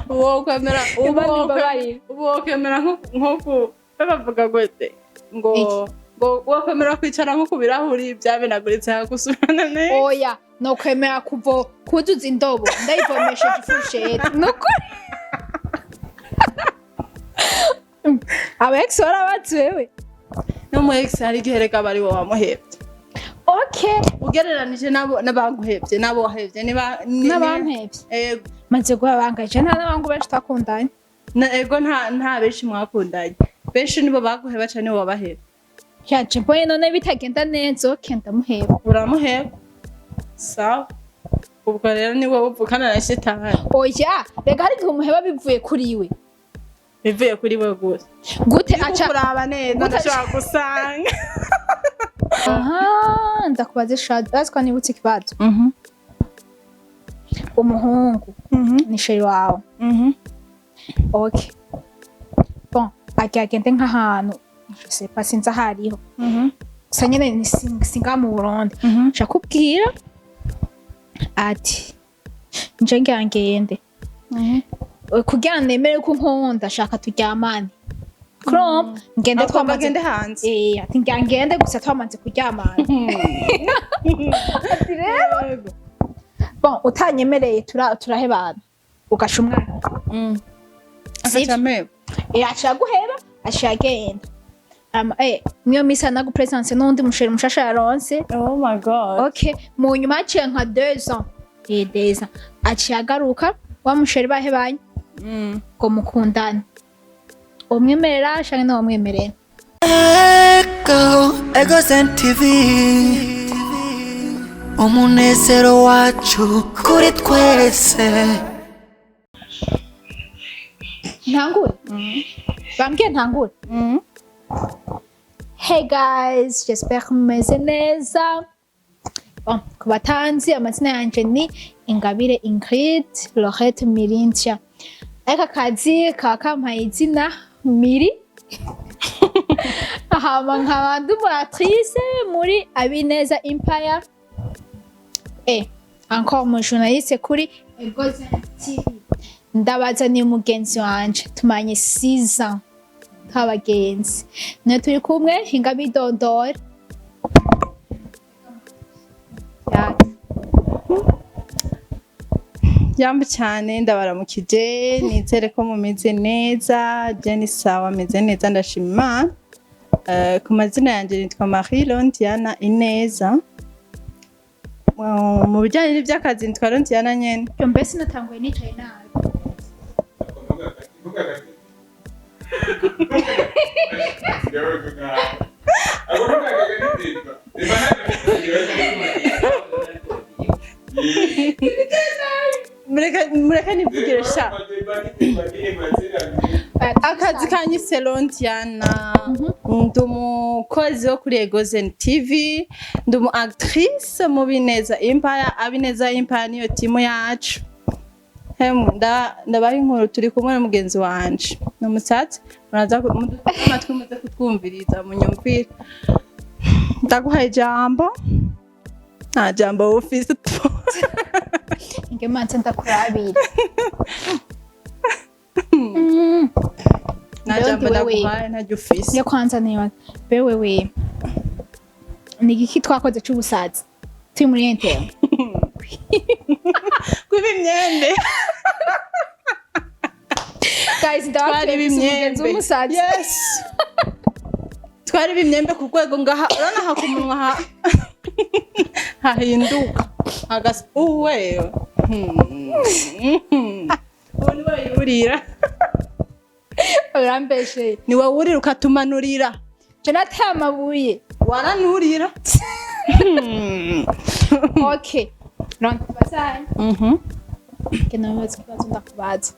Wokwemera ubu. Imana imbabarire. Ubu wokwemera nko ku bavuga gute ngo Iki? Ngo wokwemera kwicara nko ku birahuri byamenaguritse hagusubirana neza? Oya, nokwemera kuvo kuzuza indobo ndayivomesheje ifurusheti, nukuri aba ex warabazi wewe? No mu ex hari igihe reka aba ari wowe wamuhebye. Okay. Ugereranije nabo n'abaguhebye n'abo wahebye niba N'abampevye? Ego. Maze guha bangaje, nta n'abangu benshi twakundanye. Ego, nta benshi mwakundanye, benshi nibo baguheba cyane, nibo wabaheba. Yaje mbonye none bitagenda neza, okay, ndamuheba. Uramuheba, sawa. Ubwo rero ni wowe uvukana na shitani. Oya, rega hari igihe umuheba bivuye kuri we. Bivuye kuri we gusa? Gute aca Kuraba neza. Gute Ndashobora gusanga. Aha ndakubaza shadi, azi ko nibutse ikibazo. Umuhungu ni chéri wawe, okay, bon, agiye agende nk'ahantu, je sais pas, sinzi aho ariho gusa nyene ni singa mu Burundi, nca kubwira ati nje ngira ngende kugira nemere ko unkunda, shaka turyamane. Kurumva, ngende Agomba twamaze agende hanze. Eh, ati ngira ngende gusa twamaze kuryamana. Ati rero bon, utanyemereye turahebana, ugaca umwana. Agaca ameba. Eh, aca aguheba, aca agenda. Mwiyo misi anagupresence n'uwundi musheri mushasha yaronse. Oh my God. Okay, mu nyuma haciye nka 2 ans, 2 ans, aciye agaruka wa musheri bahebanye ngo mukundane. Umwemerera canke ntiwamwemerera? Ego, Ego TV, umunezero wacu kuri twese. Ntangure, bambwiye ntangure. Hey guys, j'espère que mumeze neza. Bon, ku batanzi, amazina yanje ni Ingabire Ingrid Lorette Mirintia, ariko akazi kaba kampaye izina Miri. Hama nkaba ndi umu actrice muri Abineza Empire et encore umu journaliste kuri Egozen TV. Ndabazaniye umugenzi wanje tumanye 6 ans nk'abagenzi, niyo turi kumwe. Hinga bidondora yacu. Yambu cyane, ndabaramukije, nizere ko mumeze neza. Je ni sawa, meze neza, ndashima Imana. Ku mazina yanjye nitwa Marie Londiana Ineza. Mu bijyanye n'iby'akazi nitwa Londiana nyene. Yo, mbese natanguye nicaye nabi. Mureke nivugire sha. Akazi kanyise Londiana, ndi umukozi wo kuri Egozen TV, ndi umu actrice mu Bineza Empire. Abineza Empire niyo timu yacu. Hemu, ndabaha inkuru, turi kumwe na mugenzi wanje ni umusatsi, muraza mudutege amatwi, muze kutwumviriza, munyumvire. Ndaguhaye ijambo, nta jambo ufise. Inge manze ndakurabira. Nta Rero jambo ndi wewe. ndaguhaye, ntaryo ufise. Yo kwanza niba be wewe, ni igiki twakoze c'ubusazi turi muri inter? Kuba imyembe. Guys, Twari ndababwiye mfise umugenzi b'imyembe. w'umusazi. Yes, twari b'imyembe ku rwego ngaha urabona aha ku munwa hahinduka hagasa uwe. Uwo ni we yurira. Urambesheye. Ni wowe wurira ukatumanurira. Je nateye amabuye. Waranurira. Okay, none tubazanye. Genda mubaze ikibazo ndakubaza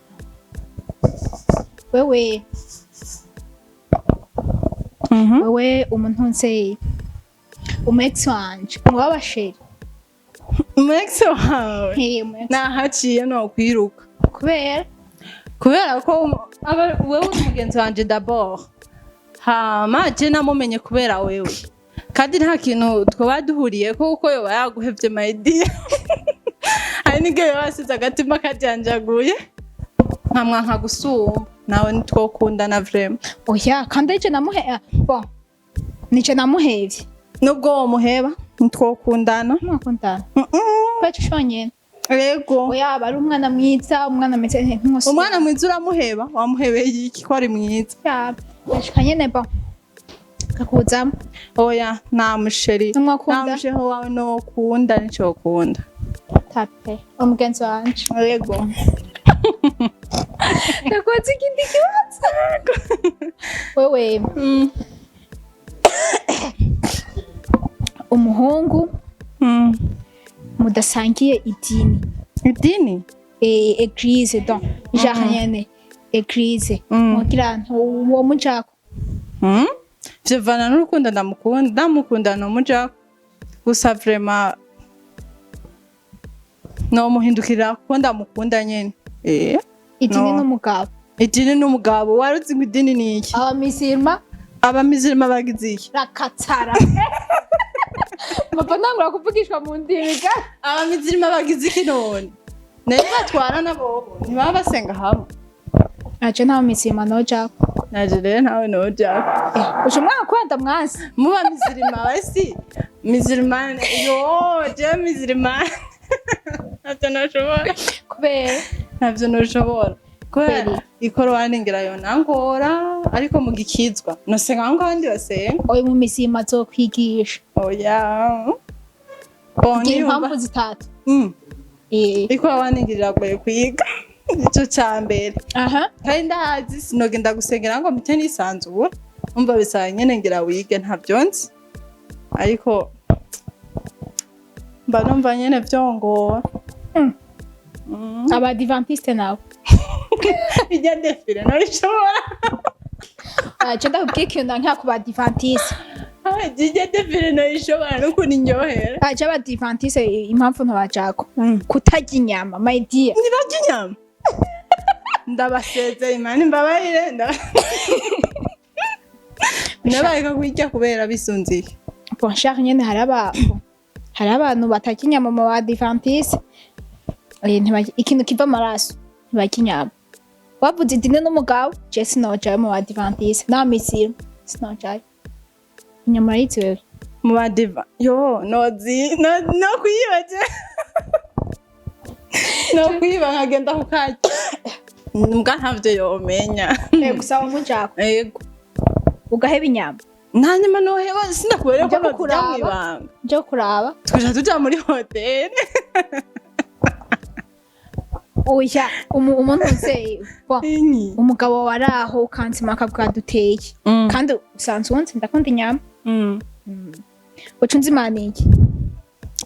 wewe. Wewe umuntu nse umu ex wanje muba chéri. Umu ex wawe? Eh, umu ex. Nahaciye no kwiruka. Kubera? Kubera ko wewe uri mugenzi wanje d'abord, hama je namumenye kubera wewe, kandi nta kintu twaba duhuriyeko kuko yoba yaguhevye, my dear. Hari N'igihe wasize agatima kajanjaguye, nkamwanka gusumba, nawe ntitwokundana vraiment. Oya, kandi ije namuhe, bon, nije namuhevye. Nubwo womuheba, ntitwokundana. Mwakundana? Mm-mm. Kwacu shonyene? Yego. Oya, aba ari umwana mwiza, umwana ameze nk'umusore. Umwana mwiza uramuheba? Wamuhebeye iki ko ari mwiza? Yashika nyene, bon, kakuzamo. Oya, nta muchéri. Ntumwakunda? Nta muchéri wawe nokunda, nicokunda. Tape umugenzi wanje. Yego. Ndakubaza ikindi kibazo wewe. Umuhungu mudasangiye idini. Idini? Église, donc genre nyene église. Mugira uwo mujako? Mm? Vyovana n'urukundo ndamukunda. Ndamukunda nomujako, gusa vraiment nomuhindukirira kuko ndamukunda nyene. Idini No. n'umugabo. Idini n'umugabo, wari uzi ngo idini ni iki? Abamisirma. Abamizirima bagize iki? Rakatara mpapa ntangura kuvugishwa mu ndimi ga. Abamizirima bagize iki none? Nayo batwara nabobo ntibaba basenga hamwe? Aje nta misirima nojako. Naje rero ntawe nojako. Uje umwana kwenda mwasi. Muba mizirima basi mizirimane yo, je mizirimane ntavyo noshobora. Kubera? Ntavyo noshobora kubera Kubera? Ikorowani ngira yonangora, ariko mu gikizwa nosenga aho abandi basenga. Oyo mu misirima azokwigisha. Oya. Bon, gira niyumva- impamvu zitatu. Ikorowani ngira iragoye kwiga, ico ca mbere. Aha. Kandi ndazi sinogenda gusengera ngo mpite nisanzura, umva bisaba nyene ngira wige, ntavyo nzi, ariko mba numva nyene vyongora. Abadivantiste nabo? Irya défilé ntabishobora. Je ndakubwiye ikintu nka ku badivantiste. Irya défilé ntabishobora n'ukuntu indyohera. Je abadivantiste impamvu ntobajako, kutarya inyama, my dear. Ntibarya inyama? Ndabasezeye, Imana imbabarire. Nabareka kuyirya kubera bisunziye? Bon, cher, nyene hari abantu batarya inyama mu badivantiste. Ikintu kiva amaraso, ntibarya inyama. Wavuze idini n'umugabo, je sinojayo mu badivantiste, n'abamisiri sinojayo. Inyama urayizi wewe? Mu badiva yo nozi no kuyiba, je no kuyiba nkagenda kukarya, mbwa ntavyo yomenya. Gusa wamujako? Yego. Ugaheba inyama? Nta nyama noheba, sinakubere ko Ujya nozirya kukuraba? mw'ibanga. Nje kuraba. Tukaja tuja muri hoteli. Oya, umuntu uze, bon, Inyi. umugabo wari aho ukansima akavuga duteye, kandi usanzwe unzi ndakunda inyama, uca unzimana iki?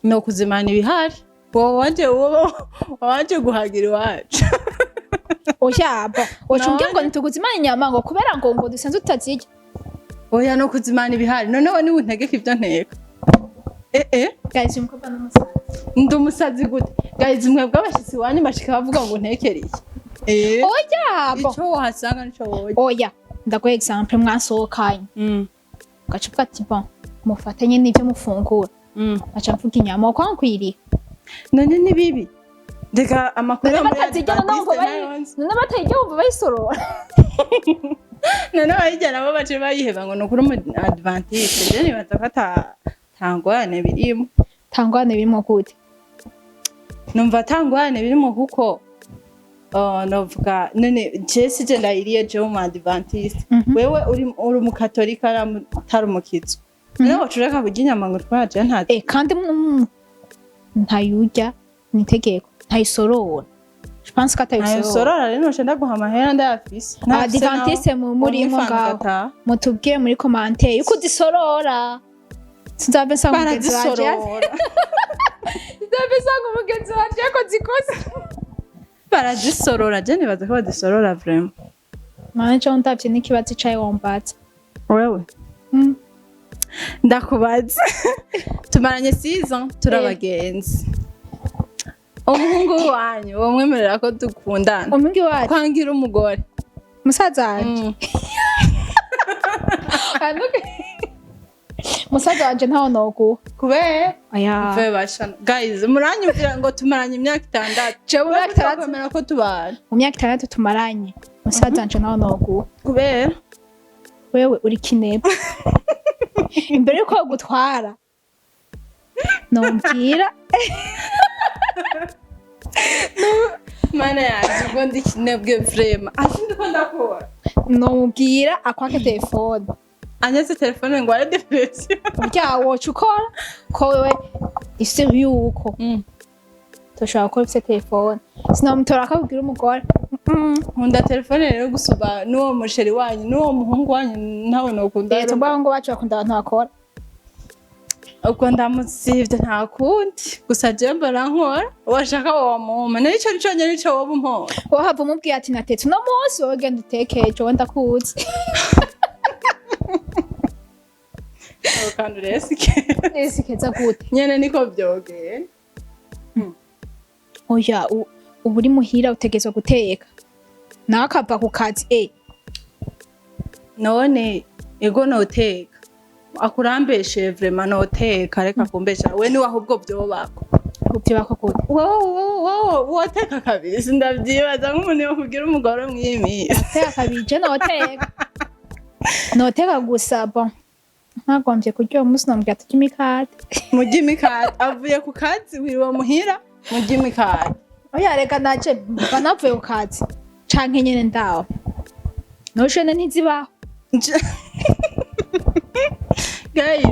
No kuzimana ibihari, wowe waje, wowe waje guhagira iwacu. Oya, bon, uca umbwira ngo None? ntituguzimana inyama ngo kubera ngo dusanzwe tutazirya. Oya, no kuzimana ibihari. Noneho niwe untegeka ibyo nteka, eh eh. Guys, uyu mukobwa n'umusazi. Ndi umusazi gute? Guys, mwebwe abashitsi iwanyu bashika bavuga ngo ntekere iki? Eh. Oya, bon. Ico wohasanga nico woya. Oya, ndaguha exemple, mwasohokanye, ugaca uvuga ati bon, mufatanye n'ibyo mufungura, ngaca mvuga inyama wakwankwiriye. None ni bibi? Reka amakuru None yo muri batazirya, none wumva Adventiste bayi nayo nzi. none batayirya wumva bayisorora? None abayirya nabo bace bayiheba ngo ni ukuri umu adventiste? Je nibaza ko ata ngorane birimo. Tangwane birimo gute? Numva ata ngorane birimo kuko novuga none je sije ndayiriye, jewe umu adventiste, wewe uri umukatolika utari umukizo, none woca ureka kurya inyama ngo twaje nta Kandi ntayurya ni itegeko, ntayisorora, je pense ko atayisorora. Ntayisorora rero noca ndaguha amahera ndayafise. Abadivantiste murimo ngaho, mutubwire muri commentaire yuko uzisorora, sinzave nsanga umugenzi wanje Barazisorora. Sinzave nsanga umugenzi wanje yakoze ikosa. Barazisorora, je nibaza ko bazisorora vraiment. Manje jo ndavye n'ikibazo icaye wombatse. Wewe, ndakubaza, tumaranye 6 ans, turi abagenzi, umuhungu wanyu wamwemerera ko dukundana? Umuhungu wacu? Kwangira umugore. Musaza wanje? Musaza wanje ntawo noguha. Kubera Oya. mve bashana, guys, muranyumvira ngo tumaranye imyaka 6. Jewe mu myaka 6 kwemera ko tubana. Mu myaka 6 tumaranye, musaza wanje ntawo noguha. Kubera? Wewe uri kinebwe. Imbere yuko gutwara nombwira. Mana yaje, ubwo ndi kinebwe vraiment, ati ndiko ndakora. Nomubwira akwake telefone. Anyatse telefone ngo are dépression. Burya woca ukora ko wewe isi yuko tushobora gukora ufise telefone, sinamutora akabwira umugore. Nkunda telefone rero gusumba n'uwo mu chéri wanyu, n'uwo muhungu wanyu ntawe nokunda. Leta ubwo ngo bacu bakunda abantu bakora. Ubwo ndamusivye, nta kundi. Gusa jewe mbona nkora washaka womuma nico nico nyene nico woba umpora. Wohava umubwiye ati natetse uno munsi, wowe genda uteke ejo, we ndakuzi. Ako kantu rero sike. Ese keza gute? Nyene niko vyogenda. Oya, uba uri muhira utegerezwa guteka, nawe akava ku kazi. None ego noteka, akurambeshe vraiment, noteka, reka kumbesha we, niwe ahubwo vyobako. Uvyubako gute? Wowe woteka kabiri, sindavyibaza nk'umuntu yokugira umugore mw'iyi minsi. Teka kabiri, je noteka, noteka gusa bon ntagombye kurya uwo munsi, nomubwira turye imikate. Murya imikate avuye ku kazi, wiriwe muhira, murya imikate. Oya reka, naje mba navuye ku kazi canke nyene ndaho noshene ntizibaho. Guys,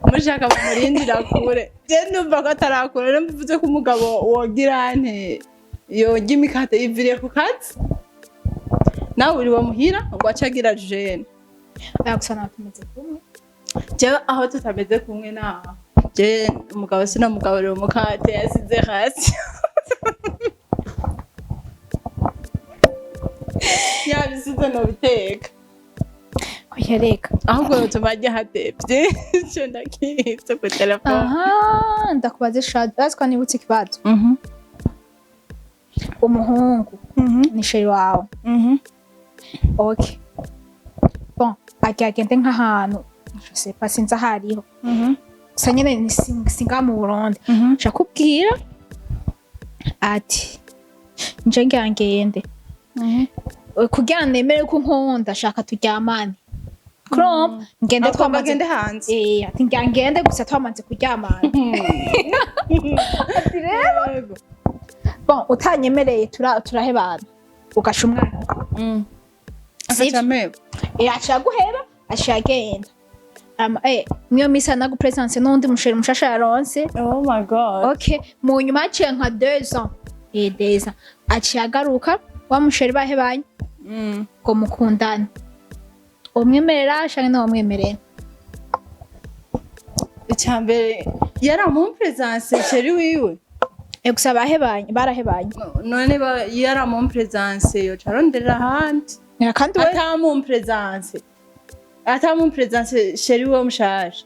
mushaka bamurindira kure, je ndumva ko atarakura. Rero mvuze ko umugabo wogira nte yorya imikate yiviriye ku kazi, nawe wiriwe muhira, ngo ace agira jeûne. Oya, gusa nawe tumeze kumwe. Jewe aho tutameze kumwe naho, je umugabo sinamugaburira umukate yasize hasi, yabisize nobiteka. Oya reka. Ahubwo yotuma arya hatevye, ico ndakitse ku telefone. Aha ndakubaze shadi, urazi ko nibutse ikibazo. Umuhungu ni chéri wawe. Ok, bon, agiye agende nk'ahantu, je sais pas, sinzi aho ariho, gusa nyene ni singaha mu Burundi. Nca kubwira ati nje ngira ngende kugira nemere ko unkunda, shaka turyamane. Kurumva ngende Agomba twamaze agende hanze. Eh, ati ngira ngende gusa twamaze kuryamana. Ati rero bon utanyemereye turahebana, ugaca umwana. Agaca ameba. Eh, aca guheba, aca agenda. Mwiyo misi anagupresence n'uwundi mu chéri mushasha yaronse. Oh my God. Okay, mu nyuma haciye nka 2 ans, 2 ans, aciye agaruka wa mu chéri bahebanye ngo mukundane. Umwemerera canke ntiwamwemerera? Icyambere yaramumpresence chéri wiwe. Gusa bahebanye, barahebanye. None yaramumpresence yoca aronderera ahandi. Kandi we Atamumpresence chéri wiwe mushasha,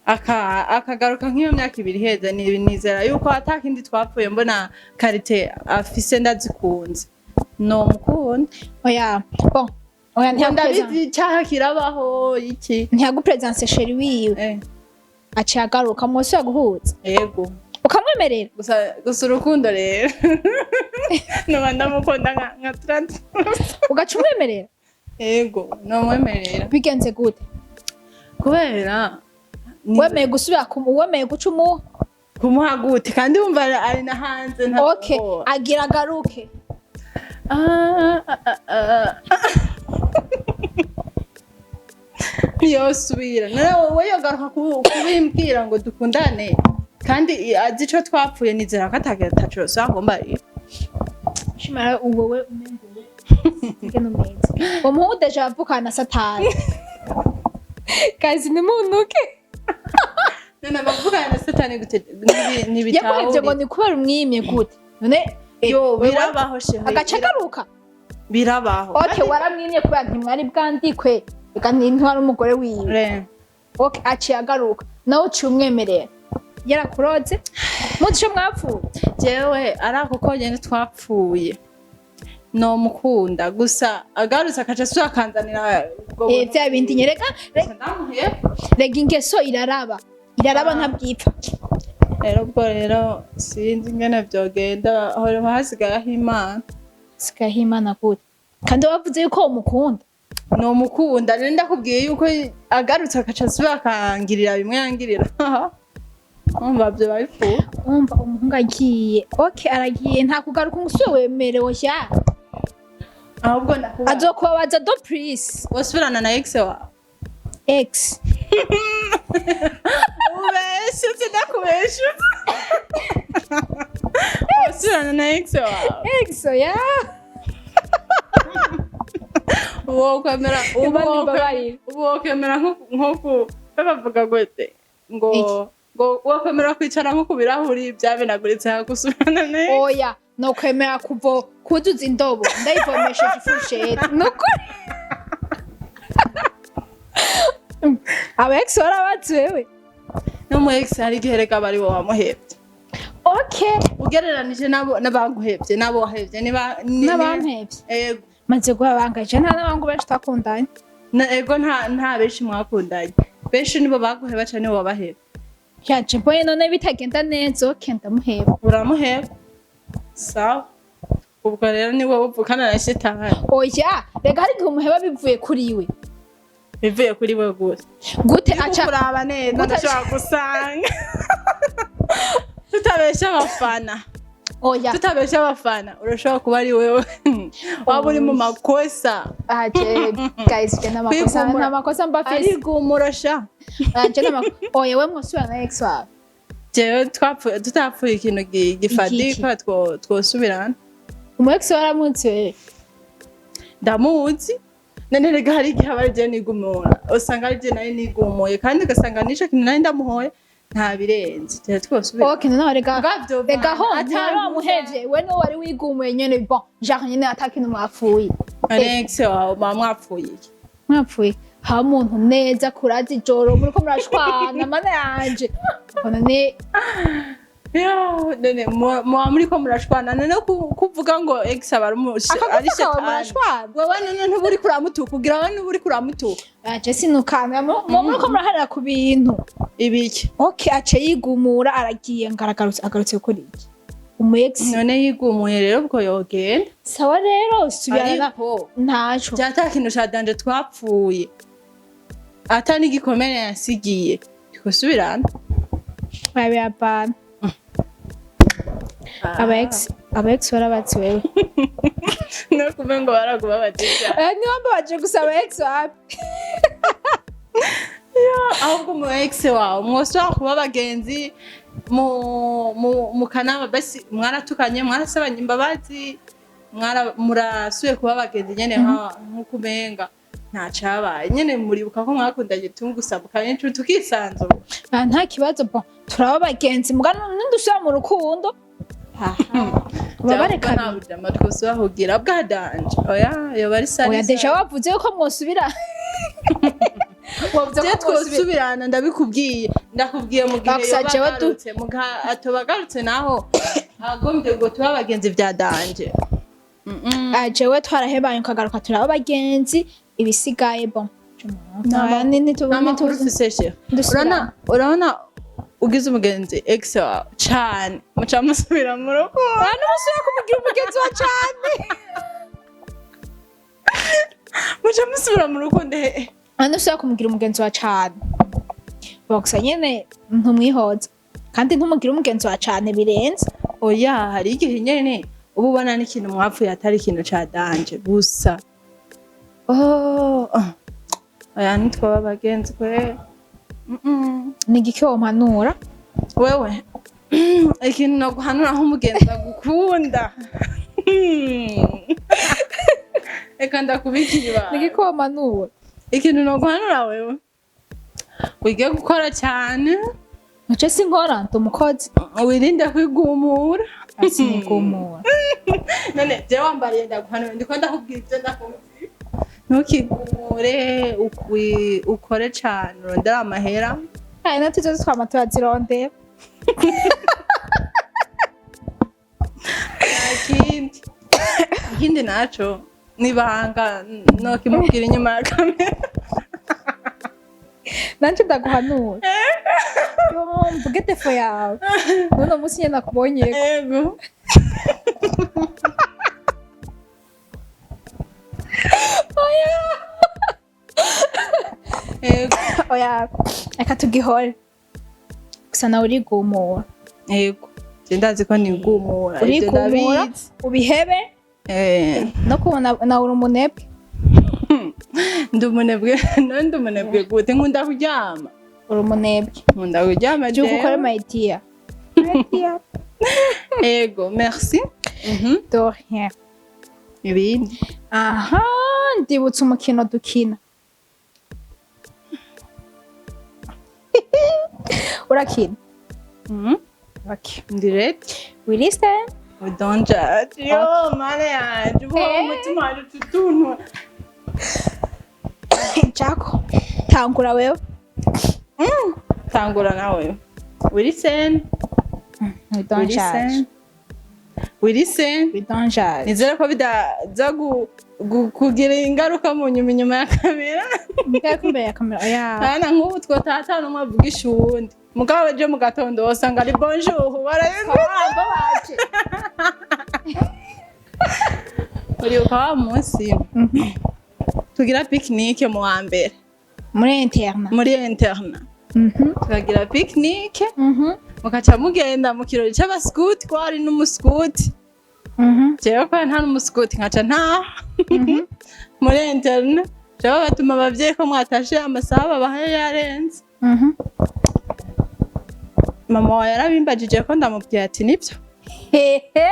akagaruka nk'iyo myaka 2 iheze, nizera yuko atakindi twapfuye, mbona qualité afise ndazikunze, no mukunda. Oya bon, oya. Ngo ndabizi, icyaha kirabaho iki. Ntiyagupresence chéri wiwe. Aciye agaruka munsi yaguhuza. Yego. Ukamwemerera? Gusa urukundo rero noba ndamukunda nka 30. Ugaca umwemerera? Yego, nomwemerera. Bigenze gute? Kubera Wemeye gusubira wemeye guca umuha? Kumuha gute kandi wumva ari na hanze nta Okay. bwoba. Agira agaruke. Ah, ah, ah, ah. Ntiyosubira. None wowe yogaruka kubimbwira ngo dukundane kandi azi ico twapfuye, nizera ko ataco yosubira kumbarira. Shimara wowe umenguwe ngene umeze, uwo muhungu déjà avukana na satani kazi, nimuntuke. None abavugana na satani gute? Yaguhevye ngo Ntibitahura. ni kubera umwimye gute none? Yo, birabaho chéri. Agaca agaruka. Birabaho. Okay, waramwimye kubera ntimwari bwandikwe, reka ntwari umugore wiwe. Okay, aciye agaruka, nawe uciye umwemerera, yarakuroze, muzi ico mwapfuye. Jewe ari ako konyene twapfuye. Nomukunda gusa agarutse akaca asubira akanzanira ubwo Eh, vya bindi nyereka. Ndamuheba. Rega ingeso iraraba, iraraba ntabwipfa. Rero ubwo rero sinzi ingene vyogenda, aho hasigaye Imana. Sigaho Imana gute kandi wavuze yuko umukunda? Nomukunda rero, ndakubwiye yuko agarutse akaca asubira akangirira bimwe yangirira, umva vyoba bipfuye. Umva, umuhungu agiye, okay, aragiye, nta kugaruka, umusore wemerewe sha. Ahubwo ndakubaza, Azokubabaza do please. Wosubirana na ex wawe? Ex? Ubeshe, sindakubeshe, wosubirana na ex wawe? Ex ya? Wokwemera ubu? Imana imbabarire. Ubu wokwemera nko ku bavuga gute ngo Iki? Ngo wokwemera kwicara nko ku birahuri byamenaguritse hagusubirana na ex? Oya, nokwemera kuvo kuzuza indobo ndayivomesheje ifurusheti, nukuri aba ex warabazi wewe? No mu ex hari igihe reka bari bo wamuhebye. Okay. Ugereranije nabo n'abaguhebye n'abo wahebye niba N'abampevye? Ego. Maze guha bangaje, nta n'abangu benshi twakundanye. Ego, nta benshi mwakundanye, benshi nibo baguheba cane, nibo wabaheba. Yaje mbonye none bitagenda neza, okay, ndamuheba. Uramuheba, sawa, ubwo rero ni wowe uvukana na shitani. Oya, rega hari igihe umuheba bivuye kuri we. Bivuye kuri we gusa? Gute aca Kuraba neza. Gute Ndashobora gusanga tutabesha abafana. Oya. Tutabesha abafana, urashobora kuba ari wewe waba uri mu makosa. Aje guys, je n'amakosa. Kwigumura. Nta makosa mba fise. Arigumura sha. Aje n'amakosa, oya, we mwosubira na ex wawe? Jewe twapfuye tutapfuye ikintu gifadika twosubirana. Umu ex waramutse wewe? Ndamuzi none. Rega hari igihe aba ari je nigumura, usanga ari je nawe nigumuye, kandi ugasanga nico kintu nari ndamuhoye nta birenze, jewe twosubirana. Okay, noneho rega Bwavyo rega ho bana, ntiyari wamuhevye, we niwe wari wigumuye nyene, bon, genre nyene atakintu mwapfuye. Alex wawe muba mwapfuye iki? Mwapfuye haba umuntu neza kuraza ijoro muriko murashwana, mana yanje, mbona ni Yo, none muba muriko murashwana, none kuvuga ngo ex aba ari ari akagufa kawe. shetani. Murashwana. Wewe none ntuba uriko uramutuka, kugira wowe ntuba uriko uramutuka. Aje sinukana muriko muraharira ku bintu. Ibiki? Okay, ace yigumura, aragiye, ngaragarutse, agarutse kuri iki umu ex? None yigumuye rero ubwo yogenda. Sawa rero, subirana. Ariko Ntaco. ata kintu ca danger twapfuye, ata n'igikomere yasigiye, twosubirana. Babirabana aba ex, aba ex warabatse wewe? No kume ngo barakubabatisha. Eh, niba mbabaje gusa, aba ex wapi. Ahubwo mu ex wawe mwosubira kuba abagenzi mu kanama, basi mwaratukanye, mwarasabanye imbabazi, murasubiye kuba abagenzi nyene nk'uko umenga nta cabaye nyene, muribuka ko mwakundanye tumwe gusa mukaba n'inshuti tukisanzura. Ah, nta kibazo, bon, turaba abagenzi muga nindusubira mu rukundo babareka. Nta bujama twosubira kugira bwa danger, oya, yoba ari sari. Oya, déjà wavuze ko mwosubira, wavuze Je ko mwosubira. twosubirana, ndabikubwiye, ndakubwiye mu gihe Bagusa yoba jewe agarutse, mu gihe atoba agarutse naho agombye ngo tube abagenzi vya danger. Ah, jewe twarahebanye ukagaruka turaba abagenzi, ibisigaye bon. Nta makuru ufise she. Dusubirana. Urabona ugize umugenzi ex wawe cane, muca musubira mu rugo. N'umusubira kumugira umugenzi wa cane. Muca musubira mu rukundo he? N'usubira kumugira umugenzi wa cane, gusa nyene ntumwihoza kandi ntumugire umugenzi wa cane birenze. Oya, hari igihe nyene uba ubona n'ikintu mwapfuye atari ikintu ca danger gusa. Oh, ah. Oya, ntitwaba abagenzi kwe. Ni igiki wompanura? Wewe ikintu noguhanura nk'umugenzi agukunda, reka ndakubikira ibanga. Ni igiki wompanura? Ikintu noguhanura wewe, wige gukora cyane. Nce sinkora, ndi umukozi. Wirinde kwigumura. Sinigumura. None jewe wambariye ndaguhanura, ndiko ndakubwira ibyo ndakubwira, ntukigumure, ukore cane, urondere amahera. Hari na tuzo twama turazirondera. Nta kindi. Ikindi naco nibanga, nokimubwira inyuma ya kamera. Nanje ndaguhanura. Yo, mvuge défaut yawe none munsi nyene nakubonyeko. Ego. Oya. Ego. Oya, reka tugihore gusa nawe urigumura. Ego, je ndazi ko nigumura, ivyo Urigumura. ndabizi. Ubihebe. No kubona nawe uri umunebwe. Ndi umunebwe? None ndi umunebwe gute? Nkunda kuryama. Uri umunebwe. Nkunda kuryama. Byuka Jewe. ukore, my dear. Ego, merci. De rien. Ibindi? Aha, ndibutse umukino dukina. Urakina? Mhm. Okay. Ndi ready. We listen. We don't judge. Yo, mana yanje, ubu umutima wanje ututuntu. Jako, tangura wewe. Tangura nawe. We listen. We don't We judge. listen. We listen. We don't judge. Nizere ko bidaza kugira ingaruka mu nyuma, inyuma ya kamera. Mbega imbere ya kamera, oya. Kana nk'ubu twotata n'umwe avugisha uwundi. Mugabo ejo mu gatondo wosanga ari bonjour barabivuze. Baje. Uribuka wa munsi tugira pique-nique mu wa mbere? Muri internat. Muri internat. Tukagira pique-nique, mukaca mugenda mu kirori c'abaskuti, ko hari n'umuskuti. Jewe ko nta n'umuskuti, nkaca ntaha muri internat, jewe batuma abavyeyi ko mwatashe amasaha babahaye yarenze. Mama wawe yarabimbajije ko ndamubwira ati nibyo. Hehe.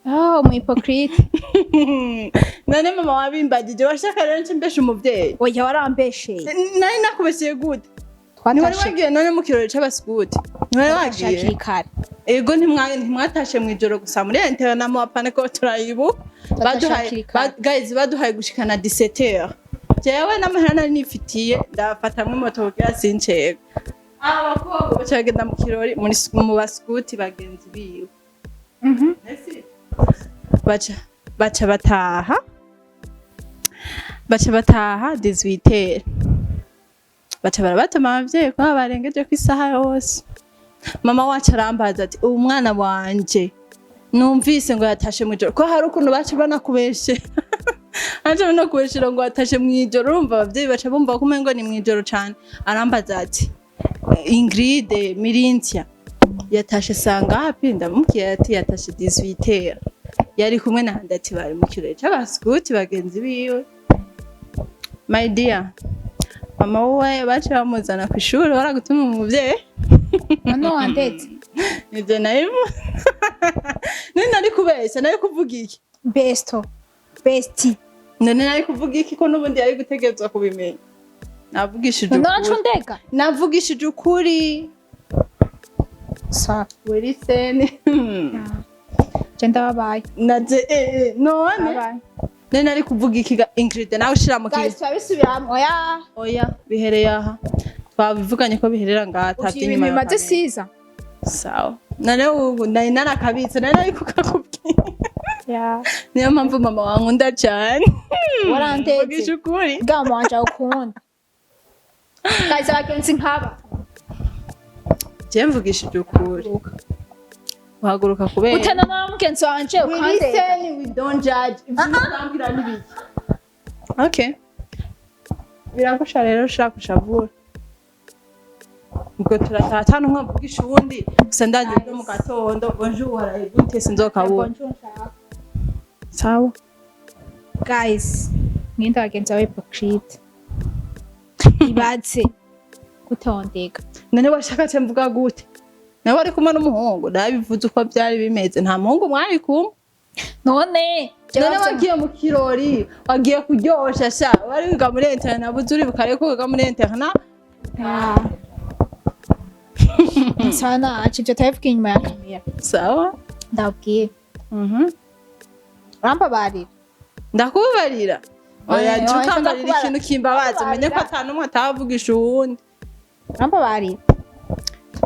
Oh, mu hypocrite. None mama wabimbajije, washaka rero nce mbesha umuvyeyi? Oya, warambesheye. Nari nakubeshyeye gute? Ntiwari Twatashe. wagiye none mu kirori c'abaskuti? Ntiwari Twatashe wagiye? hakiri kare. Ego, ntimwatashe mw'ijoro gusa muri internat mu bapane ko turayibuka. Twatashe Baduhaye hakiri kare. guys, baduhaye gushikana 17h. Jewe n'amahera nari nifitiye ndafatamwe moto kugira sincegwe. Abakobwa baca bagenda mu kirori mu baskuti bagenzi biwe. Ese baca bataha 18h, baca barabatuma abavyeyi ko barengeje ku isaha yose. Mama wacu arambaza ati: "Ubu mwana wanje numvise ngo yatashe mw'ijoro," ko hari ukuntu baca banakubeshe, baca banakubeshera ngo yatashe mw'ijoro. Urumva abavyeyi baca bumva ko umengo ni mw'ijoro cane. Arambaza ati: "Ingrid Mirintia yatashe sangapi?" Ndamubwira ati: "Yatashe 18h." Yari kumwe na ati bari mu kirori c'abaskuti bagenzi biwe. My dear, mama wowe baca bamuzana kw'ishuri, baragutuma umuvyeyi. None wandetse. Nivyo nabivu none nari kubeshya, nari kuvuga iki? Besto, bestie. None nari kuvuga iki, ko n'ubundi yari gutegerezwa kubimenya? Navugishije None wacu ukuri. ndega. Navugishije ukuri. Sawa. Weliseni. Je ndababaye. Naje none Ndababaye. none nari kuvuga iki ga Ingrid, nawe ushira mu Guys, kintu? turabisubiramwo, oya. Oya, bihereye aha, twabivuganye ko biherera ngaha atavye Ibintu inyuma ya bimaze kamera. siza. Sawa, none ubu nari narakabitse, nari kukakubwira. Yeah. Niyo mpamvu mama wankunda cyane. Warandetse. Mvugisha ukuri. Bwa mama wanje agukunda. Guys, abagenzi nk'aba. Je mvugishije ukuri, uhaguruka kubera Utana na mugenzi wanje We ukandega. listen, we don't judge. Ivyo urambwira n'ibiki? Okay, biragusha rero ushaka ushavura, ubwo turataha ata n'umwe avugisha uwundi. Gusa ndazi ejo mu gatondo bonjour waraye gute, sinzokabura. Bonjour, nshaka. Sawa. Guys, mwinde abagenzi bawe hypocrite. Ibaze gutondeka. None washaka ce mvuga gute? Nawe wari kumwe n'umuhungu, nabivuze uko byari bimeze. Nta muhungu mwari kumwe. None None wagiye mu kirori, wagiye kuryosha sha, wari wiga muri internat, nabuze uribuka rero ko wiga muri internat. Sawa, nacu ibyo turabivuga inyuma ya kamera. Sawa. Ndabwiye. Urambabarira. Ndakubabarira. Oya. Oya, Jya oya, ukambarira ndakubara- ikintu kimbabaza, umenye ko ata n'umwe atavugisha uwundi. Urambabarira.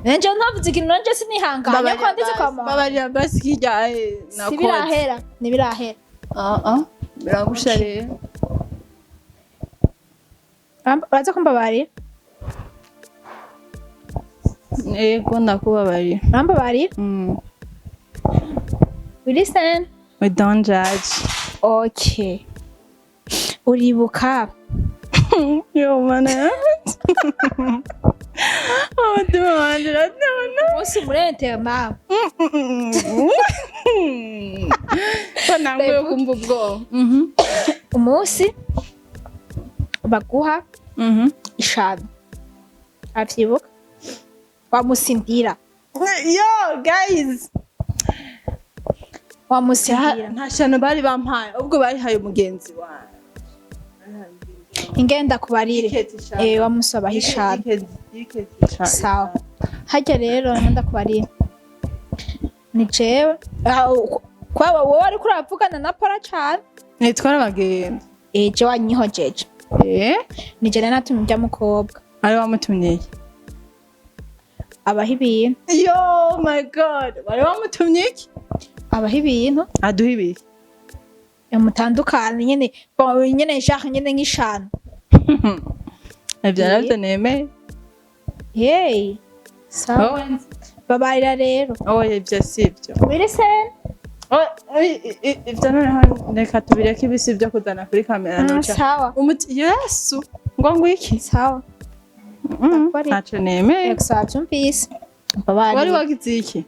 Nanje ntavuze ikintu, nanje sinihanganye ko ndetse kwa mama. Babarira basi kirya nakoze. Sibirahera, ntibirahera. Ah ah, biragusha rero. Uraza kumbabarira? Yego, ndakubabarira. Urambabarira? Mm. We listen. We don't judge. Okay, uribuka Yo mana, umutima wanje uratona. Umunsi muri internat? Ko nanguye kumva ubwoba. Umunsi baguha ishanu, avyibuka wamusindira? Yo guys. Wamusindira. Nta shano bari bampaye, ubwo barihaye umugenzi wawe. Ingenda kubarire. Ikezi ishanu. Eh, wamusabaho ishanu. Ikezi ishanu. Sawa, harya rero ngenda kubarira ni jewe. Ah, kwa wowe ariko uravugana na Paula cane. Nitwara abagenzi. Eh, je wanyihojeje. Eh. Ni je nari natumye urya mukobwa. Ari wamutumye iki? Abaha ibintu. Yo my God, wari wamutumye iki? Abaha ibintu. Aduha ibiki? Mutandukane nyene. Bon, nyene genre nyene nk'ishanu. Ivyo navyo nemeye. Hey, sawa. Wowe? Babarira rero. Oya, ivyo sivyo. We listen. Ivyo noneho reka tubireke, ibisi vyo kuzana kuri kamera. Noca Sawa. umuti yesu ngo ngwiki. Sawa. Ndakubarira. Ntaco nemeye. Gusa wavyumvise. Wari Babarira. wagize iki?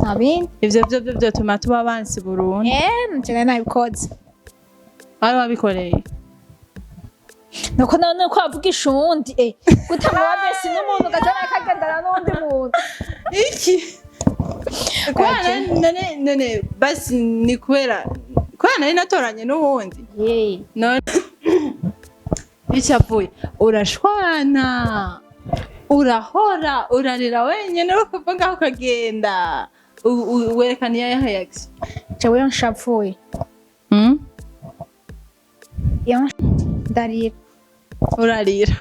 Nta bindi. Ivyo vyo vyo vyotuma tuba abansi burundu. Eh, nje nari nabikoze. Wari wabikoreye. Nuko none ko wavugisha uwundi, eh, gutanga wa besi n'umuntu ugaza akagendana n'uwundi muntu. Iki kubera none basi ni kubera nari natoranye n'uwundi. Yey. None icapfuye urashwana, urahora urarira wenyene, ukuva ngaho ukagenda. Werekana iyo yahayagiye. Jewe iyo nshavuye, iyo ndarira. Urarira.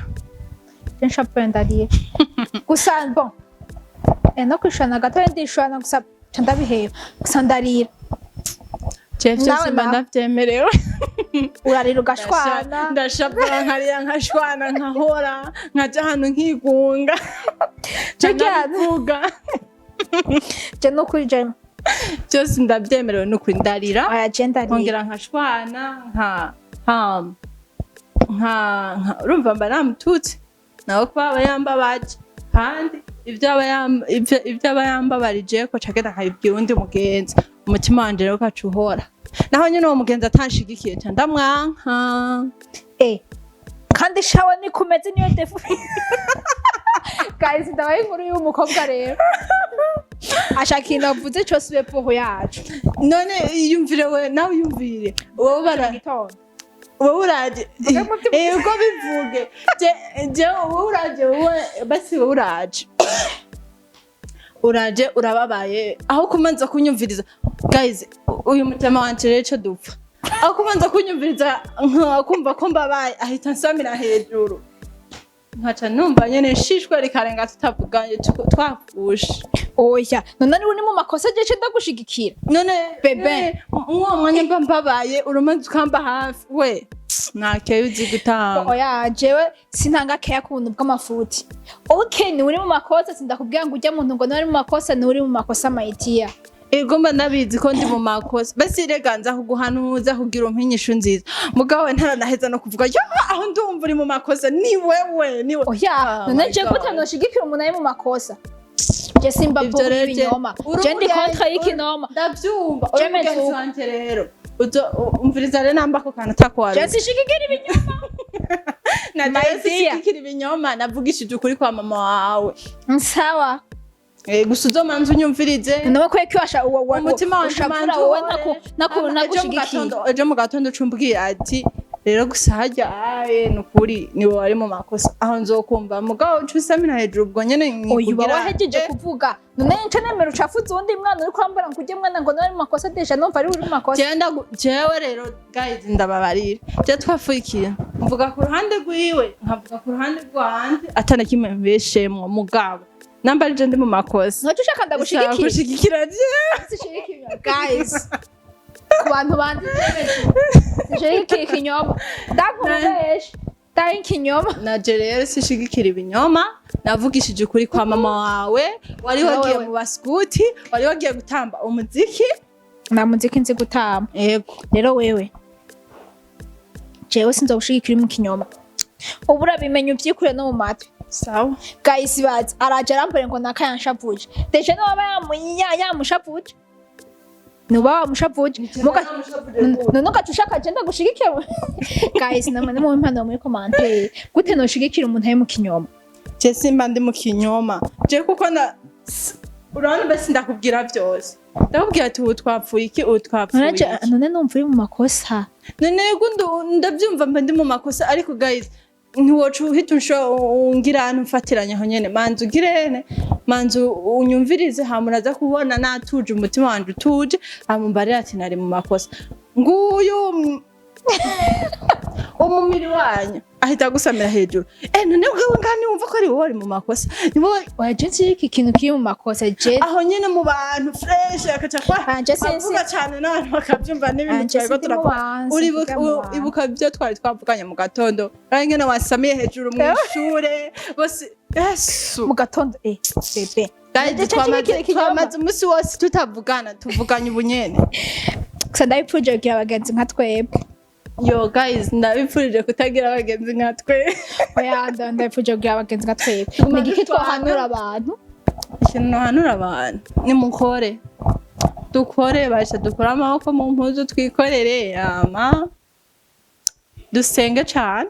Iyo nshavuye ndarira gusa. Bon, eh, no kwishana gato ndishwana gusa, ca ndabiheba gusa, ndarira. Je vyose Nawe mba nawe. ndavyemerewe. Urarira ugashwana. Ndashavura, nkarira, nkashwana, nkahora, nkaja ahantu nkigunga. Jya- Nkabivuga. Je nukuri je Byose ndavyemerewe nukuri, ndarira. Oya, je ndarira. Nkongera nkashwana, nka nka nka urumva mba namututse nawe kuba aba yambabaje, kandi ivyo aba yambabarije ko cagenda nkabibwira uwundi mugenzi, umutima wanje rero ugaca uhora. Naho nyene uwo mugenzi atanshigikiye, ca ndamwanka. Eh, kandi shawa nikumeze niyo défaut. Guys, ndabaye inkuru y'umukobwa rero ashaka ikintu avuze cose ube pour yacu. None iyumvire we nawe, uyumvire wowe bara Gitondo. Wowe uraje. Mvuge mu byo- Eh, uko bivuge je wowe uraje, wowe basi, wowe uraje urababaye, aho kumanza kunyumviriza. Guys, uyu mutema wanje rero ico dupfa, aho kumanza kunyumviriza nka kumva ko mbabaye, ahita nsamira hejuru, nkaca numva nyene nshishwe rikarenga tutavuganye, twapfushe. Oya, none niba uri mu makosa jeje ndagushigikira. None Bebe. mwuwo mwanya mba mbabaye, urumanza ukamba hafi, we ntakeyo uzi gutanga. Oya, jewe sintanga keya ku buntu bw'amafuti. Okay, ni uri mu makosa, sindakubwira ngo ujya muntu ngo niba uri mu makosa, ni uri mu makosa mayitia. Ego, mba ndabizi ko ndi mu makosa. Basi rega nza kuguhanuza kugira umpe inyishu nziza, mugabo we ntaranaheza no kuvuga yo aho ndumva uri mu makosa, ni wewe, ni we. Oya. Oh None my je God. gute noshigikira umuntu ari mu makosa? Je simba Ivyo pour rero je- ibinyoma. uri Je ndi umugenzi- contre y'ikinoma. Ndavyumva, Je uri mugenzi meze wanje rero. Umviriza rero, namba ako kantu atakwari. Je sishigikira ibinyoma. Na My jewe dear. sishigikira ibinyoma, navugishije ukuri kwa mama wawe. Sawa. Eh, gusa uzomanza unyumvirize. None ko washa Umutima wanje ushavura manza wowe uhore. naku Ejo mu nagushigikiye. Ejo mu gatondo ucumbwira ati Rero gusa harya aye nukuri niwe wari mu makosa, aho nzokumva, mugabo uca usamira hejuru ubwo nyene. Oya, uba Nkikugira, wahejeje kuvuga. None nce nemera ucafuza uwundi mwana uriko urambara ngo ujye mwana ngo nawe ari mu makosa? Déjà numva ari uri mu makosa. Jewe rero guys, ndababarira, je twafuye ikintu mvuga ku ruhande rwiwe, nkavuga ku ruhande rwanje atana kimwe mbeshemwo, mugabo namba ari je ndi mu makosa, Ntaco ushaka ndagushigikira. Gushigikira jewe. Sinshigikira, guys, ku bantu banzi, sinshigikira ikinyoma, ndankubesha ndari ikinyoma. Naje rero sishigikira ibinyoma, navugishije ukuri kwa mama wawe. Wari wagiye Wewe. mu baskuti, wari wagiye gutamba umuziki. Nta muziki nzi gutamba. Yego. Rero wewe, jewe sinzogushigikira uri mu kinyoma, ubu urabimenya uvyikure no mu matwi. Sawa. Guys, bazi araje arambure ngo naka yanshavuje. Déjà niwaba yamushavuje, nuba wamushavuje. None ugaca ushaka je ndagushigikira? Guys, namwe nimumpe impanuro muri commentaire, gute noshigikira umuntu ari mu kinyoma? Je simba ndi mu kinyoma je, kuko na urabona mbese ndakubwira byose, ndakubwira ati ubu twapfuye iki, ubu twapfuye None iki. None numva uri mu makosa. None yego, ndabyumva, mba ndi mu makosa, ariko guys, ntiwoca uhita ungira ahantu mfatiranya aho nyene. Manza ugirene, manza unyumvirize, hama uraza kubona natuje, umutima wanje utuje, hama umbarire ati nari mu makosa. Nguyu umumiri wanyu ahita agusamira hejuru. None bwewe ngani wumva ko ari wowe wari mu makosa, ni wowe? Oya, je nshigikira ikintu kiri mu makosa je. Aho nyene mu bantu fresh akaca kwa Anje sinzi. avuga cane n'abantu bakabyumva n'ibintu Anje twariko sindi mu turavuga. bantu, Uribuka sinzi mu bantu. Ibuka ibyo twari twavuganye mu gatondo, ari ngene wasamiye hejuru mu ishure bose, Yesu. Mu gatondo, bébé. Guys, Nje nshigikira ikinyoma. Twamaze umunsi wose tutavugana, tuvuganye ubu nyene. Gusa ndabipfuje kugira abagenzi nka twebwe. Yo guys, ndabipfurije kutagira abagenzi nka twe. Oya, ndabipfuje kugira abagenzi nka twebwe. Tuguma Ni igiki dutwana. twahanura abantu? Ikintu nohanura abantu ni mukore, dukore basha, dukore amaboko mu mpuzu, twikorere, ama dusenge cane.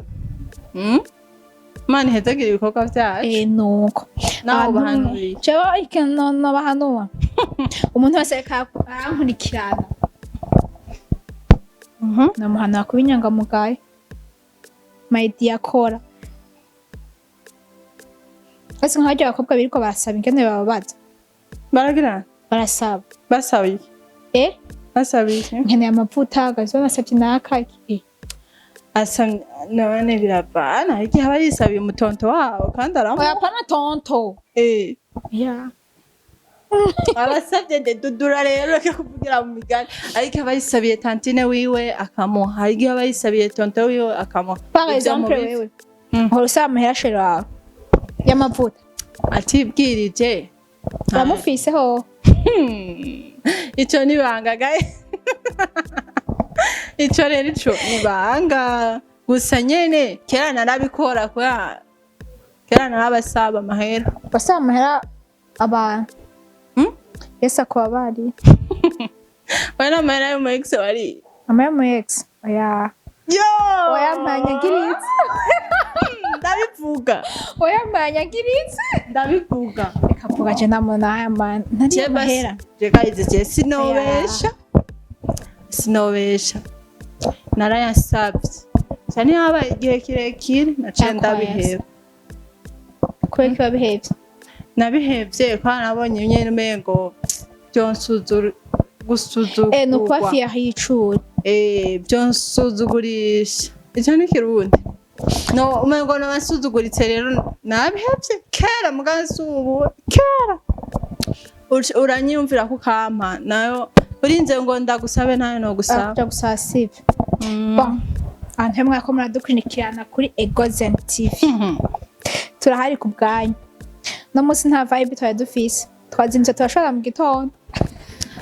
Imana ihezagire ibikorwa vyacu. Nuko Nawe Abantu- ubahanuriye. Jewe ikintu nobahanura, umuntu wese ariko arankurikirana, namuhanura kuba inyangamugayo, my dear. Kora ese nk'abarya abakobwa biriko barasaba ingene bababaza. Baragira? Barasaba. Basaba iki? Basaba iki? Nkeneye amavuta gazo, nasabye naka. Asa none biravana, igihe aba yisabiye umutonto wabo kandi aramuha. Oya, pana tonto. Ya. Abasabye ndedudura rero, reka kuvugira mu migani, ariko aba yisabiye tantine wiwe akamuha, hari igihe aba yisabiye tonto wiwe akamuha. Par Ivyo exemple, mubizi. wewe uhora usaba amahera chéri wawe y'amavuta? Atibwirije. Uramufiseho? Ico ni banga gaye, ico rero ico ni banga gusa nyene. Kera narabikora, kubera kera narabasaba amahera. Basaba amahera abantu? Yesu akubabariye. We n'amahera yo mu ex wari? Amahera mu ex? Oya. Yo. Oya, mpanyagiritse. Ndabivuga. Oya, mpanyagiritse. Ndabivuga. Reka vuga, je namuna aya ntari amahera. Je guys, je sinobesha, sinobesha, narayasabye cyane, habaye igihe kirekire naciye Ariko ndabiheba. Kubera ko wabihevye? Nabihevye kwa nabonye nyene umengo byonsuzura gusuzugurwa. Ni ukuba fier y'icuri. Byonsuzugurisha, icyo ni kirundi, no umengo nabasuzuguritse. Rero nabihevye kera, muga si ubu, kera. Uranyiyumvira ko ukampa nayo urinze ngo ndagusabe, nayo nogusaba. Kuja gusaba sivyo. Bon, abantu bamwe ko muradukurikirana kuri Egozen TV, turahari ku bwanyu. No munsi nta vibe twari dufise, twazindutse turashobora mu gitondo.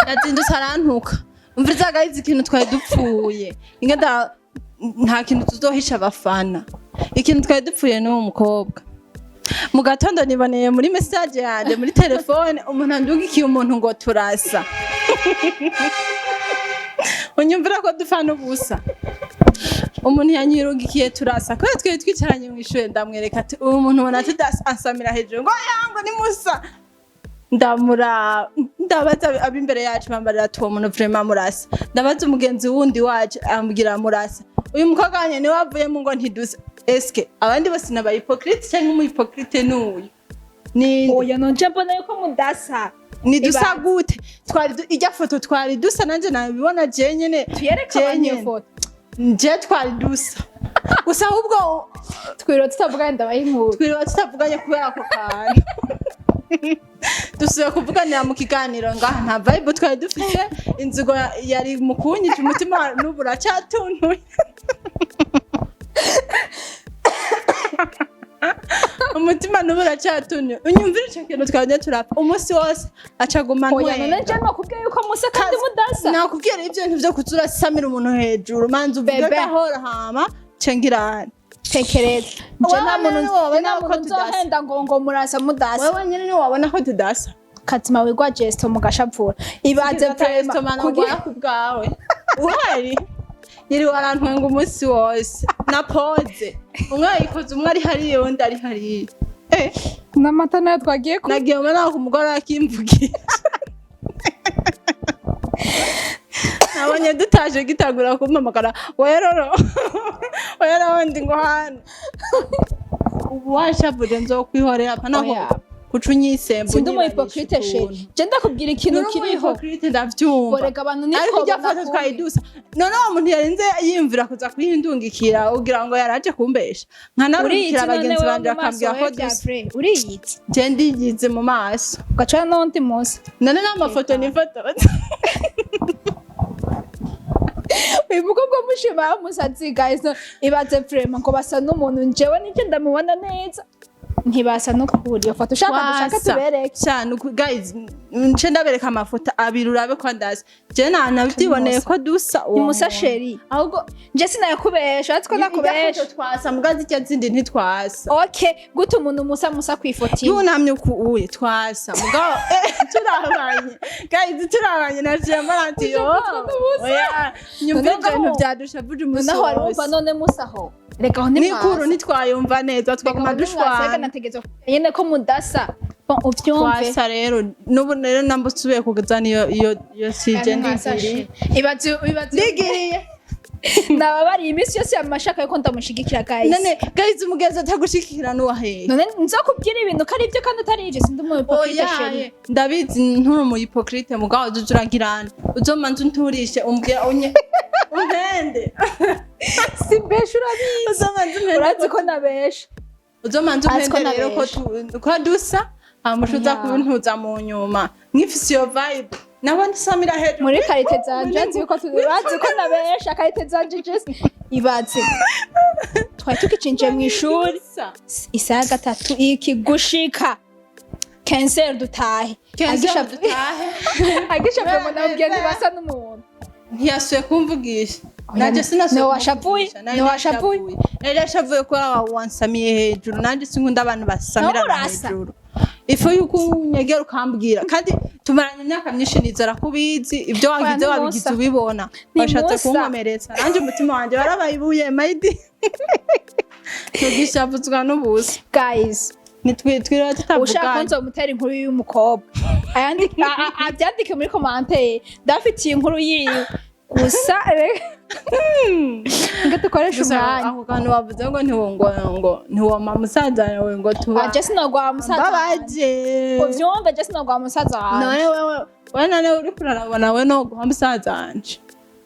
Yazindutse arantuka. Umviriza guys, ikintu twari dupfuye ingenda, nta kintu tuzohisha abafana. Ikintu twari dupfuye n'uwo mukobwa, mu gatondo niboneye muri message yanjye muri telefone umuntu andugikiye umuntu ngo turasa. Unyumvira ko dupfa n'ubusa, umuntu yanyirungikiye turasa kubera twari twicaranye mu ishuri. Ndamwereka ati uwo muntu ubona tudasa? Ansamira hejuru ngo yango ni musa. Ndamura, ndabaza ab'imbere yacu, bambarira ati uwo muntu vraiment murasa. Ndabaza umugenzi wundi wacu, ambwira murasa. Uyu mukobwa wanye niwe avuyemo ngo ntidusa. Eske abandi bose ni aba hypocrite cyangwa umu hypocrite n'uyu ni? Oya, nonje mbona yuko mudasa. Nidusa Ibaze. gute? Twari ijya foto twari dusa, nanje nabibona je nyene. Tuyereke Je abantu iyo nyene. foto. Je twari dusa gusa, ahubwo Twiriwe tutavugana, ndabaha inkuru. Twiriwe tutavuganye kubera ako kantu. Dusubiye kuvuganira mu kiganiro ngaha, nta vibe twari dufite. Inzigo yari mu kunyica umutima, n'ubu uracyatuntuye umutima, n'ubu uracyatuntuye. Unyumvira ico kintu twajya turapfa umunsi wose, acaguma Oya, none ntwenga. nje nakubwiye yuko musa kandi mudasa. Nakubwira ibyo bintu vyo kuza urasamira umuntu hejuru, manza uvuge Bebe. gahoro, hama cengirane. Tekereza, nje Wewe nta muntu nyene wabona nje nta ko muntu tudasa. nzohenda ngo murasa mudasa. Wewe nyene niwe wabona ko tudasa. Katima wigwa gesto mugashavura, ibaze Kugira vraiment kugira ku bwawe uhari yiriwe arantwenga umunsi wose na pose, umwe yayikoze, umwe ari hariya, uwundi ari hariya. Eh, n'amata nayo twagiye ku nagiye mbona ku mugore akimvugira, nabonye dutaje gitangura kumpamagara weroro weroro, ndi ngo hano ubu washavuje nzokwihorera pana Oya. kuca unyisemba. Sindi umu hypocrite, chéri, je ndakubwira ikintu kiriho. Hypocrite, ndavyumva. Borega abantu niko Ariko ijya foto banakunda. twari dusa, none uwo muntu yarinze yiyumvira kuza kuyindungikira, ugira ngo yaraje kumbesha? Uriyizi nkanarungikira none bagenzi wewe banje mu maso bakambwira ko wewe bya dusa. vrai uriyizi? Je ndiyizi mu maso. Ugacana n'undi munsi. None n'amafoto nifotoza. Uyu mukobwa mushima yamusatsi, guys, no, ibaze vraiment ngo basa n'umuntu. Njewe nibyo ndamubona neza, ntibasa n'ukuri. Iyo foto ushaka dushaka Twasa. tubereke. Cyane guys, nce ndabereka amafoto abiri urabe ko ndazi. Je nabyiboneye ko dusa uwo Ni musa muntu. Chéri. Ahubwo nje sinayakubesha, uretse ko ijya nakubesha. foto twasa, muga zijya zindi ntitwasa. Okay, gute umuntu musa ku ifoto imwe? Yunamye uku uye twasa, mugabo turabanye, guys, turabanye na Jemba ati yo oya, nyumva Noneho ibyo bintu byadushavuje umunsi noneho warumva wose. None musa ho, reka aho Nikuru ntimwasa. ntitwayumva neza, twaguma dushwana. Nategereza nyene ko mudasa. Bon, uvyumve. Twasa rero n'ubu rero namba usubiye kugeza niyo iyo sije ndigiriye. Ibaze, ibaze. Ndigiriye. Nababariye iminsi yose yamashaka yuko ndamushigikira, guys. None guys, umugenzi atagushikira n'uwahehe? None nzokubwira ibintu ko ari ibyo kandi atari ibyo, sindi umu hypocrite, chéri. Oya, ndabizi nturi umu hypocrite, mugabo uza uragirana uzomanza unturishe, umbwira unye umpende. Simbesha, urabizi. Uzomanza umpende. Urazi ko nabesha. Uzomanza Azi ko umpende rero ko nabesha. ko dusa, hama uza Ya. kuntuza mu nyuma nkifise iyo vibe nabo nsamira hejuru. Muri qualité zanje azi ko urazi ko nabesha, qualité zanje just ibaze twari tukicinjiye mu ishuri Dusa. isaha 3 iki gushika 15 dutahe. Kenzo dutahe. Agisha ngo nabwiye ntibasa n'umuntu. Ntiyasuye kumvugisha. Oya, Nanje sinasuye ni washavuye? kumuvugisha. Nari Ni washavuye? nashavuye. Nari nashavuye kubera wansamiye hejuru. Nanje sinkunda abantu basamirana Nawe urasa. hejuru. Ifu yuko unyegera ukambwira, kandi tumaranye imyaka myinshi, nizera ko ubizi ibyo wagize. Ni Wabigize Musa. ubibona. Ni Washatse Musa. kunkomeretsa, nanjye umutima wanjye warabaye ibuye mayidi, tugishavuzwa n'ubusa. Guys, Nitwiriwe ushaka tutavugana. nzomutera inkuru y'umukobwa, abyandike muri commentaire, ndafitiye inkuru yiwe gusa ngo dukoreshe Gusa umwanya. ako kantu wavuze ngo ngo ntiwoma musaza wawe ngo tuba Ah, je sinogwa musaza wanje. mbabaje. Uvyumve, je sinogwa musaza wanje. None wewe none uriko urarabona we no guha musaza wanje?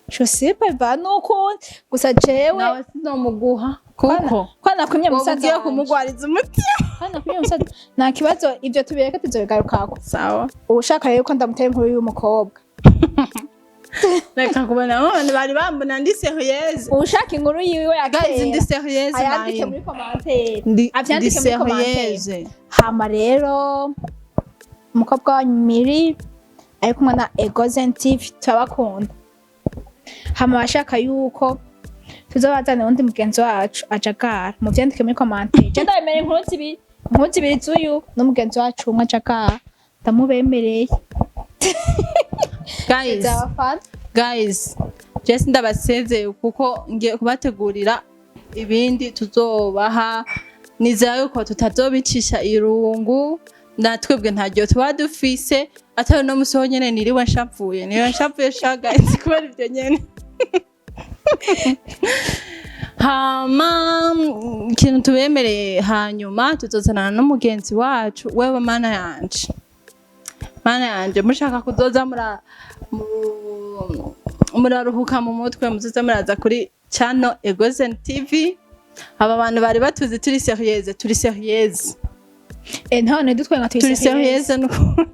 Je sais pas, biva nukundi gusa jewe Nawe sinomuguha kuko ko nakwimye wowe musaza ugiye wanje. kumugwariza umutima. Ko nakwimye musaza, nta kibazo, ibyo tubireke, tuzobigarukako. Sawa. Ushaka rero ko ndamutera inkuru y'umukobwa. Reka kubona none bari bambona ndi sérieuse. Ushaka inkuru yiwe ya Guys, ndi kera sérieuse. ayandike Nine. muri commentaire. Ndi Avyandike muri commentaire. sérieuse. Hama rero umukobwa wanyu Miri ari kumwe na Egozen TV, turabakunda. Hama abashaka yuko tuzobazanira uwundi mugenzi wacu ajagara, muvyandike muri commentaire. Je ndabemera inkuru zibiri, inkuru zibiri z'uyu n'umugenzi wacu umwe ajagara, ndamubemereye. Guys, Nzabafana. guys, jesi ndabasezeye kuko ngiye kubategurira ibindi tuzobaha. Nizera yuko tutazobicisha irungu, natwebwe ntaryo tuba dufise. Atari no musi wonyene niriwe nshavuye, niwe nshavuye sha guys, kubera ibyo nyene. Hama ikintu tubemereye, hanyuma tuzozanana n'umugenzi wacu. Wewe, mana yanje, mana yanje, mushaka kuzoza muraruhuka mu mutwe, muzoza muraza kuri channel Egozen TV. Aba bantu bari batuzi turi sérieuse, turi sérieuse. Eh, none dutwenga turi Turi sérieuse. sérieuse nuko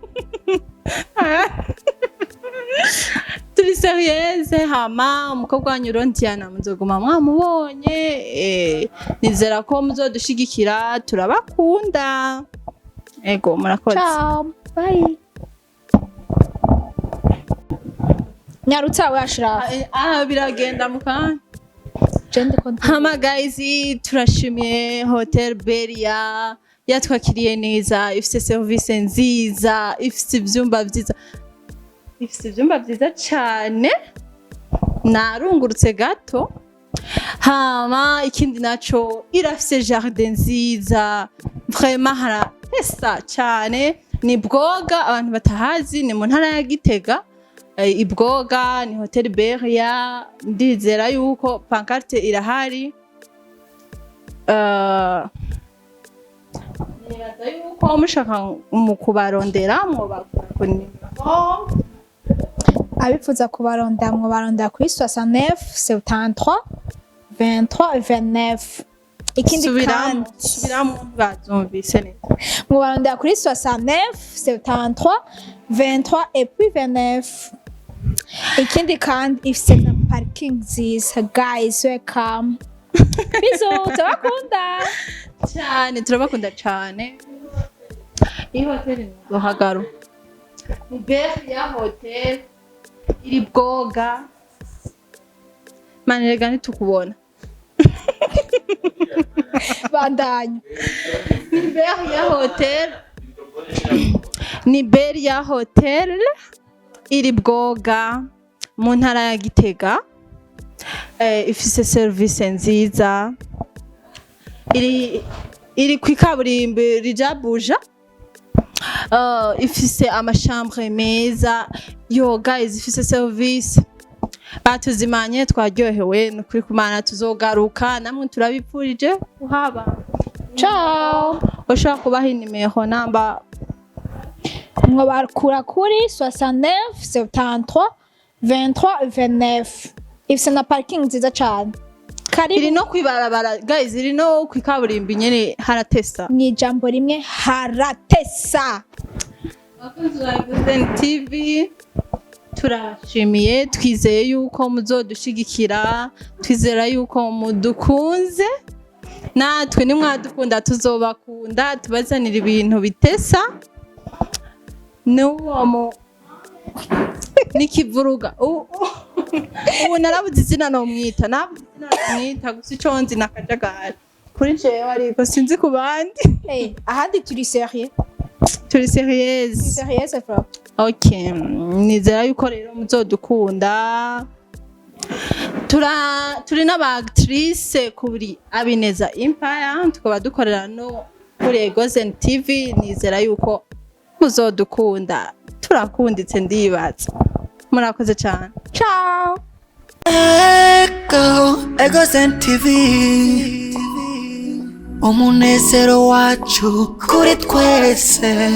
turi sérieuse. Hama umukobwa wanyu Rondiana muzoguma mwamubonye. Nizera ko muzodushigikira, turabakunda. Ego, murakoze. Ciao, bye. Nyarutsa we, Ashraf. Ah, biragenda mukanya. Je ndiko Hama guys, turashimiye Hotel Beria, yatwakiriye neza, ifise service nziza, ifise ivyumba vyiza, ifise ivyumba vyiza cane. Narungurutse gato. Hama ikindi naco, irafise jardin nziza, vraiment haratesa cane. Ni Bwoga, abantu batahazi ni mu ntara ya Gitega. Ibwoga ni Hotel Beria. Ndizera yuko pancarte irahari. Nibaza yuko mushaka mu kubarondera mwobakura ku nimero. Abifuza kubaronda, mwobaronda kuri 69 73 23 29. Ikindi Subiramo. kandi, Subiramo, bazumvise neza. Mwobarondera kuri 69 73 23 et puis 29. Ikindi kandi, ifise na parking nziza. Guys, welcome, bisous, turabakunda. Cyane, turabakunda cyane. Iyi hoteli ni Ruhagaro, ni Beria Hotel, iri Bwoga. Manirega ntitukubona. Bandanya. Ni Beria Hotel, ni Beria Hotel, iri Bwoga mu ntara ya Gitega. Ifise service nziza, iri ku ikaburimbi rija Buja. Ifise ama chambre meza. Yo guys, ifise service, batuzimanye, twaryohewe nukuri kumana. Tuzogaruka, namwe turabipfurije kuhaba. Ciao. Ushobora kubaha inimero namba? Mwobakura kuri 69 73 23 29. Ifise na parking nziza cane. Iri Karibu. no kwibarabara guys, iri no kwikaburimbi nyene, haratesa. Mu ijambo rimwe, haratesa. Abakunzi ba Golden TV, turashimiye, twizeye yuko muzodushigikira, twizera yuko mudukunze. Natwe nimwadukunda tuzobakunda, tubazanira ibintu bitesa. N'uwo mu n'ikivuruga ubu narabuze izina nomwita, nabuze izina nomwita, gusa ico nzi ni akajagari kuri jewe, ariko sinzi ku bandi. Eh, ahandi turi sérieux. Turi sérieuse. Sérieuse bro. Okay, nizera yuko rero muzodukunda. Turi n'aba actrice kuri Abineza Empire, tukaba dukorera no kuri Egozen TV. Nizera yuko muzodukunda, turakunditse ndibaza. Murakoze cyane. Ciao. Ego, Egozen TV, umunezero wacu kuri twese.